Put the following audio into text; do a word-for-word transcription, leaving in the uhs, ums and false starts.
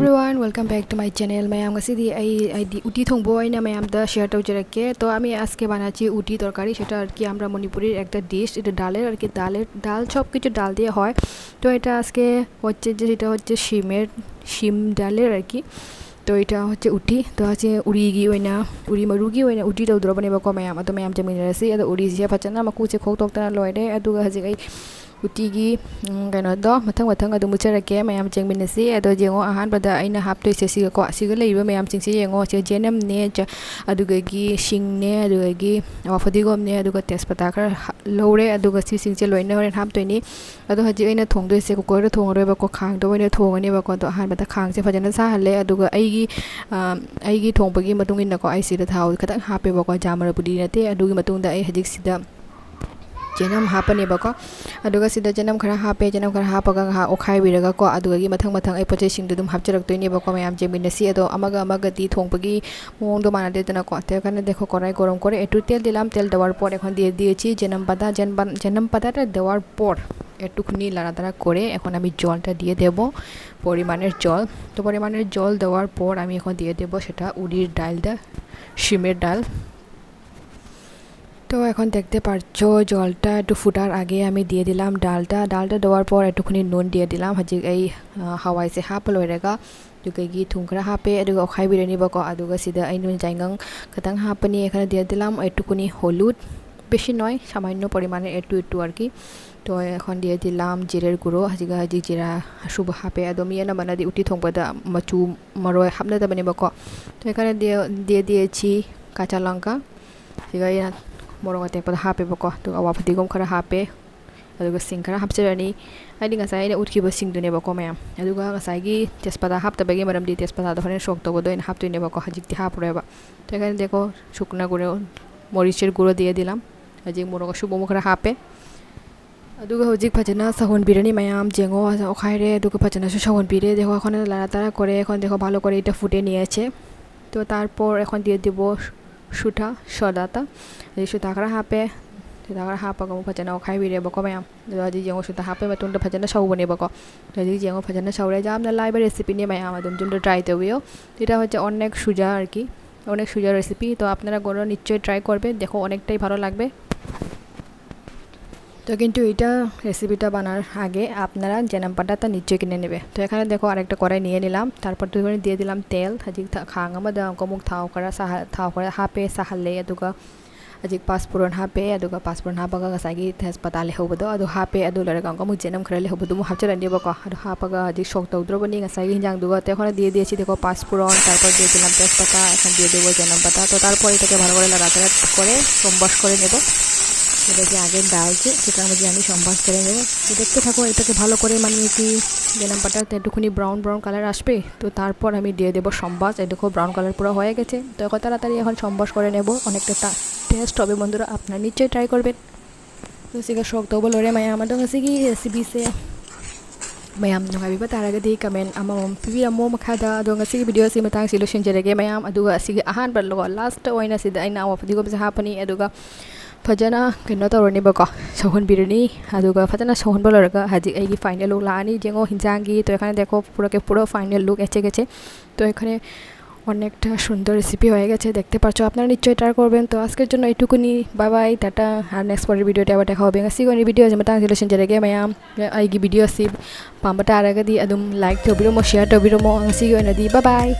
Everyone, welcome back to my channel. Ma'am, ꯉꯁꯤꯗꯤ ꯑꯩ ꯍꯥꯏꯗꯤ ꯎꯇꯤ ꯊꯣꯡꯕ ꯑꯣꯏꯅ ꯃꯌꯥꯝꯗ শেয়ার ꯇꯧꯖꯔꯛꯀꯦ। তো আমি আজকে বানাচ্ছি উটি তরকারি। সেটা আর কি আমরা মণিপুরির একটা ডিশ। এটা ডালের আর কি, ডালের ডাল, সব কিছু ডাল দিয়ে হয়। তো এটা আজকে হচ্ছে যে, এটা হচ্ছে শিমের, শিম ডালের আর কি। তো এটা হচ্ছে উটি। তো আছে উড়িꯒꯤ ꯑꯣꯏꯅ, ꯎꯔꯤ ꯃꯔꯨꯒꯤ ꯑꯣꯏꯅ ꯎꯇꯤ ꯇꯧꯗ꯭ꯔꯕꯅꯦꯕꯀꯣ ꯃꯌꯥꯝ꯫ ꯑꯗꯣ ꯃꯌꯥꯝ ꯆꯦꯡꯃꯤꯟꯅꯔꯁꯤ꯫ ꯑꯗꯣ ꯎꯔꯤꯁꯦ ꯐꯖꯅ ꯃꯀꯨꯁꯦ ꯈꯣꯛꯇꯣꯛꯇꯅ ꯂꯣꯏꯔꯦ꯫ ꯑꯗꯨꯒ ꯍꯧꯖꯤꯛ ꯑꯩ ꯎꯇꯤꯒꯤ, ꯎꯝ, ꯀꯩꯅꯣꯗꯣ ꯃꯊꯪ ꯃꯊꯪ ꯑꯗꯨꯝ ꯎꯠꯆꯔꯛꯀꯦ꯫ ꯃꯌꯥꯝ ꯆꯦꯡꯃꯤꯟꯅꯁꯤ꯫ ꯑꯗꯣ ꯌꯦꯡꯉꯣ, ꯑꯍꯥꯟꯕꯗ ꯑꯩꯅ ꯍꯥꯞꯇꯣꯏꯁꯦ ꯁꯤꯒꯀꯣ, ꯁꯤꯒ ꯂꯩꯔꯤꯕ ꯃꯌꯥꯝꯁꯤꯡꯁꯦ ꯌꯦꯡꯉꯣ꯫ ꯁꯤ ꯖꯦꯅꯝꯅꯦ, ꯆ-, ꯑꯗꯨꯗꯒꯤ ꯁꯤꯡꯅꯦ, ꯑꯗꯨꯗꯒꯤ ꯋꯥ ꯐꯗꯤꯒꯣꯝꯅꯦ, ꯑꯗꯨꯒ ꯇꯦꯖꯄꯇꯥ ꯈꯔ ꯍꯥ-, ꯂꯧꯔꯦ꯫ ꯑꯗꯨꯒ ꯁꯤꯁꯤꯡꯁꯦ ꯂꯣꯏꯅ ꯍꯣꯔꯦꯟ ꯍꯥꯞꯇꯣꯏꯅꯤ꯫ ꯑꯗꯣ ꯍꯧꯖꯤꯛ ꯑꯩꯅ ꯊꯣꯡꯗꯣꯏꯁꯦ ꯀꯨꯀꯔꯗ ꯊꯣꯡꯉꯔꯣꯏꯕꯀꯣ, ꯈꯥꯡꯗ ꯑꯣꯏꯅ ꯊꯣꯡꯉꯅꯦꯕꯀꯣ꯫ ꯑꯗꯣ ꯑꯍꯥꯟꯕꯗ ꯈꯥꯡꯁꯦ ꯐꯖꯅ ꯁꯥꯍꯜꯂꯦ꯫ ꯑꯗꯨꯒ ꯑꯩꯒꯤ, ꯑ, ꯑꯩꯒꯤ ꯊꯣꯡꯕꯒꯤ ꯃꯇꯨꯡ ꯏꯟꯅꯀꯣ, ꯑꯩ ꯁꯤꯗ ꯊꯥꯎ ꯈꯤꯇꯪ ꯍꯥꯞꯄꯦꯕꯀꯣ, ꯖꯥꯃꯔ ꯄꯨꯗꯤ ꯅꯠꯇꯦ꯫ ꯑꯗꯨꯒꯤ ꯃꯇꯨꯡꯗ ꯑꯩ ꯍꯧꯖꯤꯛ ꯁꯤꯗ ꯆꯦꯅꯝ ꯍꯥꯞꯄꯅꯦꯕꯀꯣ꯫ ꯑꯗꯨꯒ ꯁꯤꯗ ꯆꯦꯅꯝ ꯈꯔ ꯍꯥꯞꯄꯦ꯫ ꯆꯦꯅꯝ ꯈꯔ ꯍꯥꯞꯄꯒ ꯉꯥꯏꯍꯥꯛ ꯑꯣꯠꯈꯥꯏꯕꯤꯔꯒꯀꯣ, ꯑꯗꯨꯗꯒꯤ ꯃꯊꯪ ꯃꯊꯪ ꯑꯩ ꯄꯣꯠ ꯆꯩꯁꯤꯡꯗꯣ ꯑꯗꯨꯝ ꯍꯥꯞꯆꯔꯛꯇꯣꯏꯅꯦꯕꯀꯣ꯫ ꯃꯌꯥꯝ ꯌꯦꯡꯃꯤꯟꯅꯁꯤ꯫ ꯑꯗꯣ ꯑꯃꯒ ꯑꯃꯒꯗꯤ ꯊꯣꯡꯕꯒꯤ ꯃꯑꯣꯡꯗꯣ ꯃꯥꯟꯅꯗꯦꯗꯅꯀꯣ꯫ তো এখানে দেখো কড়াই গরম করে একটু তেল দিলাম, তেল দেওয়ার পর এখন দিয়ে দিয়েছি জেনাম পাতা। জেনবান-, জেনাম পাতাটা দেওয়ার পর একটুখানি লাড়াতাড়া করে এখন আমি জলটা দিয়ে দেব, পরিমাণের জল। তো পরিমাণের জল দেওয়ার পর আমি এখন দিয়ে দেব সেটা উড়ির ডালটা, শিমের ডাল। তো এখন দেখতে পাচ্ছ, জলটা একটু ফুটার আগে আমি দিয়ে দিলাম ডালটা। ডালটা দেওয়ার পর একটুখানি নুন দিয়ে দিলাম। ꯍꯧꯖꯤꯛ ꯑꯩ, ꯑ, ꯍꯋꯥꯏꯁꯦ ꯍꯥꯞꯄ ꯂꯣꯏꯔꯒ, ꯑꯗꯨꯗꯒꯤ ꯊꯨꯝ ꯈꯔ ꯍꯥꯞꯄꯦ, ꯑꯗꯨꯒ ꯑꯣꯠꯈꯥꯏꯕꯤꯔꯅꯤꯕꯀꯣ꯫ ꯑꯗꯨꯒ ꯁꯤꯗ ꯑꯩ ꯅꯨꯡꯖꯥꯏꯉꯪ ꯈꯤꯇꯪ ꯍꯥꯞꯄꯅꯤ, ꯈꯔ দিয়ে দিলাম একটুখানি হলুদ, বেশি নয়, সামান্য পরিমাণে একটু একটু আর কি। তো এখন দিয়ে দিলাম জিরের গুঁড়ো, ꯍꯧꯖꯤꯛ ꯍꯧꯖꯤꯛ ꯖꯤꯔꯥ ꯑꯁꯨꯕ ꯍꯥꯞꯄꯦ꯫ ꯑꯗꯣ ꯃꯤ ꯑꯅꯝꯕꯅꯗꯤ ꯎꯇꯤ ꯊꯣꯡꯕꯗ ꯃꯆꯨ ꯃꯔꯣꯏ ꯍꯥꯞꯅꯗꯕꯅꯦꯕꯀꯣ꯫ তো এখানে দিয়ে, দিয়ে দিয়েছি কাঁচা লঙ্কা, ꯁꯤꯒ ꯑꯩꯅ ꯃꯣꯔꯣꯛ ꯑꯇꯦꯛꯄꯗ ꯍꯥꯞꯄꯦꯕꯀꯣ꯫ ꯑꯗꯨꯒ ꯑꯋꯥ ꯐꯗꯤꯒꯣꯝ ꯈꯔ ꯍꯥꯞꯄꯦ, ꯑꯗꯨꯒ ꯁꯤꯡ ꯈꯔ ꯍꯥꯞꯆꯔꯅꯤ꯫ ꯍꯥꯏꯗꯤ ꯉꯁꯥꯏ ꯑꯩꯅ ꯎꯠꯈꯤꯕ ꯁꯤꯡꯗꯨꯅꯦꯕꯀꯣ ꯃꯌꯥꯝ꯫ ꯑꯗꯨꯒ ꯉꯁꯥꯏꯒꯤ ꯇꯦꯖꯄꯇꯥ ꯍꯥꯞꯇꯕꯒꯤ ꯃꯔꯝꯗꯤ ꯇꯦꯖꯄꯇꯥꯗꯣ ꯍꯣꯔꯦꯟ ꯁꯣꯛ ꯇꯧꯕꯗ ꯑꯣꯏꯅ ꯍꯥꯞꯇꯣꯏꯅꯦꯕꯀꯣ, ꯍꯧꯖꯤꯛꯇꯤ ꯍꯥꯞꯄꯔꯣꯏꯕ꯫ তো এখানে দেখো শুকনা গুঁড়ো, মরিচের গুঁড়ো দিয়ে দিলাম, ꯍꯧꯖꯤꯛ ꯃꯣꯔꯣꯛ ꯑꯁꯨꯕ ꯑꯃꯨꯛ ꯈꯔ ꯍꯥꯞꯄꯦ꯫ ꯑꯗꯨꯒ ꯍꯧꯖꯤꯛ ꯐꯖꯅ ꯁꯧꯍꯟꯕꯤꯔꯅꯤ ꯃꯌꯥꯝ꯫ ꯌꯦꯡꯉꯣ, ꯑꯣꯈꯥꯏꯔꯦ, ꯑꯗꯨꯒ ꯐꯖꯅꯁꯨ ꯁꯧꯍꯟꯕꯤꯔꯦ꯫ দেখো, এখন লাড়াতাড়া করে, এখন দেখো ভালো করে এটা ফুটে নিয়েছে। তো তারপর এখন দিয়ে দিব ꯁꯨꯊꯥ ꯁꯣꯗꯥꯇ, ꯍꯧꯖꯤꯛ ꯁꯨꯊꯥ ꯈꯔ ꯍꯥꯞꯄꯦ꯫ ꯁꯤꯗ ꯈꯔ ꯍꯥꯞꯄꯒ ꯑꯃꯨꯛ ꯐꯖꯅ ꯑꯣꯠꯈꯥꯏꯕꯤꯔꯦꯕꯀꯣ ꯃꯌꯥꯝ꯫ ꯑꯗꯣ ꯍꯧꯖꯤꯛ ꯌꯦꯡꯉꯣ, ꯁꯤꯗ ꯍꯥꯞꯄ ꯃꯇꯨꯡꯗ ꯐꯖꯅ ꯁꯧꯕꯅꯦꯕꯀꯣ꯫ ꯑꯗꯣ ꯍꯧꯖꯤꯛ ꯌꯦꯡꯉꯣ, ꯐꯖꯅ ꯁꯧꯔꯦ꯫ ꯌꯥꯝꯅ ꯂꯥꯏꯕ recipeꯅꯦ ꯃꯌꯥꯝ, ꯑꯗꯨꯝ ꯌꯨꯝꯗ try ꯇꯧꯕꯤꯌꯣ꯫ ꯁꯤꯗ ꯍꯧꯖꯤꯛ অনেক সোজা আর কি, অনেক সোজা recipe। তো আপনারা ঘরে নিশ্চয়ই try করবে, দেখো অনেকটাই ভালো লাগবে। তো কিন্তু এটা recipeটা বানার আগে আপনারা জেনাম পাতাটা নিশ্চয়ই কিনে নেবে। তো এখানে দেখো আরেকটা কড়াই নিয়ে নিলাম, তারপর তো এখানে দিয়ে দিলাম তেল। ꯍꯧꯖꯤꯛ ꯊ-, ꯈꯥꯡ ꯑꯃꯗ ꯑꯃꯨꯛ ꯊꯥꯎ ꯈꯔ ꯁꯥꯍ-, ꯊꯥꯎ ꯈꯔ ꯍꯥꯞꯄꯦ, ꯁꯥꯍꯜꯂꯦ, ꯑꯗꯨꯒ ꯍꯧꯖꯤꯛ ꯄꯥꯁꯄꯨꯔꯟ ꯍꯥꯞꯄꯦ, ꯑꯗꯨꯒ ꯄꯥꯁꯄꯨꯔꯟ ꯍꯥꯞꯄꯒ ꯉꯁꯥꯏꯒꯤ ꯇꯦꯖꯄꯇꯥ ꯂꯩꯍꯧꯕꯗꯣ ꯑꯗꯨ ꯍꯥꯞꯄꯦ꯫ ꯑꯗꯨ ꯂꯣꯏꯔꯒ ꯑꯃꯨꯛ ꯖꯦꯅꯝ ꯈꯔ ꯂꯩꯍꯧꯕꯗꯣ ꯑꯃꯨꯛ ꯍꯥꯞꯆꯤꯜꯂꯅꯦꯕꯀꯣ꯫ ꯑꯗꯨ ꯍꯥꯞꯄꯒ ꯍꯧꯖꯤꯛ ꯁꯣꯛ ꯇꯧꯗ꯭ꯔꯕꯅꯤ ꯉꯁꯥꯏꯒꯤ ꯍꯤꯟꯖꯥꯡꯗꯨꯒ꯫ ꯑꯗꯩ ꯑꯩꯈꯣꯏꯅ ꯗꯤꯌꯦ ꯗꯤꯌꯦ ꯁꯤꯗꯤꯀꯣ ꯄꯥꯁꯄꯨꯔꯟ, ꯇꯥꯔꯄꯔ ꯗꯤꯌꯦ ꯗꯤꯂꯝ ꯇꯦজꯄꯇꯥ, এখন দিয়ে দেবো জেনম পাতা। তো তারপর এটাকে ভালো করে লাড়াচাড়া করে সম্বাস করে নেব। এটা যে আগে ডাল যে সেটার মধ্যে আমি সম্বাস করে নেব। তো দেখতে থাকো এটাকে ভালো করে, মানে কি জেনম পাতাতে একটুখানি ব্রাউন ব্রাউন কালার আসবে। তো তারপর আমি দিয়ে দেবো সম্বাস। এই দেখো ব্রাউন কালার পুরো হয়ে গেছে। তো এখন তাড়াতাড়ি এখন সম্বাস করে নেব, অনেকটা টেস্ট হবে বন্ধুরা, আপনারা নিশ্চয়ই try করবেন꯫ ꯑꯗꯣ ꯁꯤꯒ ꯁꯣꯛ ꯇꯧꯕ ꯂꯣꯏꯔꯦ ꯃꯌꯥꯝ꯫ ꯑꯗꯣ ꯉꯁꯤꯒꯤ recipeꯁꯦ ꯃꯌꯥꯝ ꯅꯨꯡꯉꯥꯏꯕꯤꯕ ꯇꯥꯔꯒꯗꯤ comment ꯑꯃꯃꯝ ꯄꯤꯕꯤꯔꯝꯃꯣ ꯃꯈꯥꯗ꯫ ꯑꯗꯣ ꯉꯁꯤꯒꯤ videoꯁꯤ ꯃꯇꯥꯡꯁꯤ ꯂꯣꯏꯁꯤꯟꯖꯔꯒꯦ ꯃꯌꯥꯝ꯫ ꯑꯗꯨꯒ ꯑꯁꯤꯒꯤ ꯑꯍꯥꯟꯕ ꯂꯣ-, last ꯑꯣꯏꯅ ꯁꯤꯗ ꯑꯩꯅ ꯑꯋꯥ ꯐꯗꯤꯒꯣꯝꯁꯦ ꯍꯥꯞꯄꯅꯤ꯫ ꯑꯗꯨꯒ ꯐꯖꯅ ꯀꯩꯅꯣ ꯇꯧꯔꯅꯤꯕꯀꯣ, ꯁꯧꯍꯟꯕꯤꯔꯅꯤ꯫ ꯑꯗꯨꯒ ꯐꯖꯅ ꯁꯧꯍꯟꯕ ꯂꯣꯏꯔꯒ ꯍꯧꯖꯤꯛ ꯑꯩꯒꯤ final look ꯂꯥꯛꯑꯅꯤ꯫ ꯌꯦꯡꯉꯣ ꯍꯤꯟꯖꯥꯡꯒꯤ, তো এখানে দেখো পুরোকে পুরো final look এসে গেছে। তো এখানে অনেকটা সুন্দর recipe হয়ে গেছে, দেখতে পাচ্ছ। আপনারা নিশ্চয়ই try করবেন। তো আজকের জন্য এটুকুনি, bye bye, টাটা। আর next পরের videoতে আবার দেখা হবে। ꯉꯁꯤꯒꯤ ꯑꯣꯏꯅ videoꯁꯦ ꯃꯇꯥꯡꯁꯤꯗ ꯂꯣꯏꯁꯤꯟꯖꯔꯒꯦ ꯃꯌꯥꯝ꯫ ꯑꯩꯒꯤ videoꯁꯤ ꯄꯥꯝꯕ ꯇꯥꯔꯒꯗꯤ ꯑꯗꯨꯝ like ꯇꯧꯕꯤꯔꯝꯃꯣ, share ꯇꯧꯕꯤꯔꯝꯃꯣ꯫ ꯉꯁꯤꯒꯤ ꯑꯣꯏꯅꯗꯤ bye bye꯫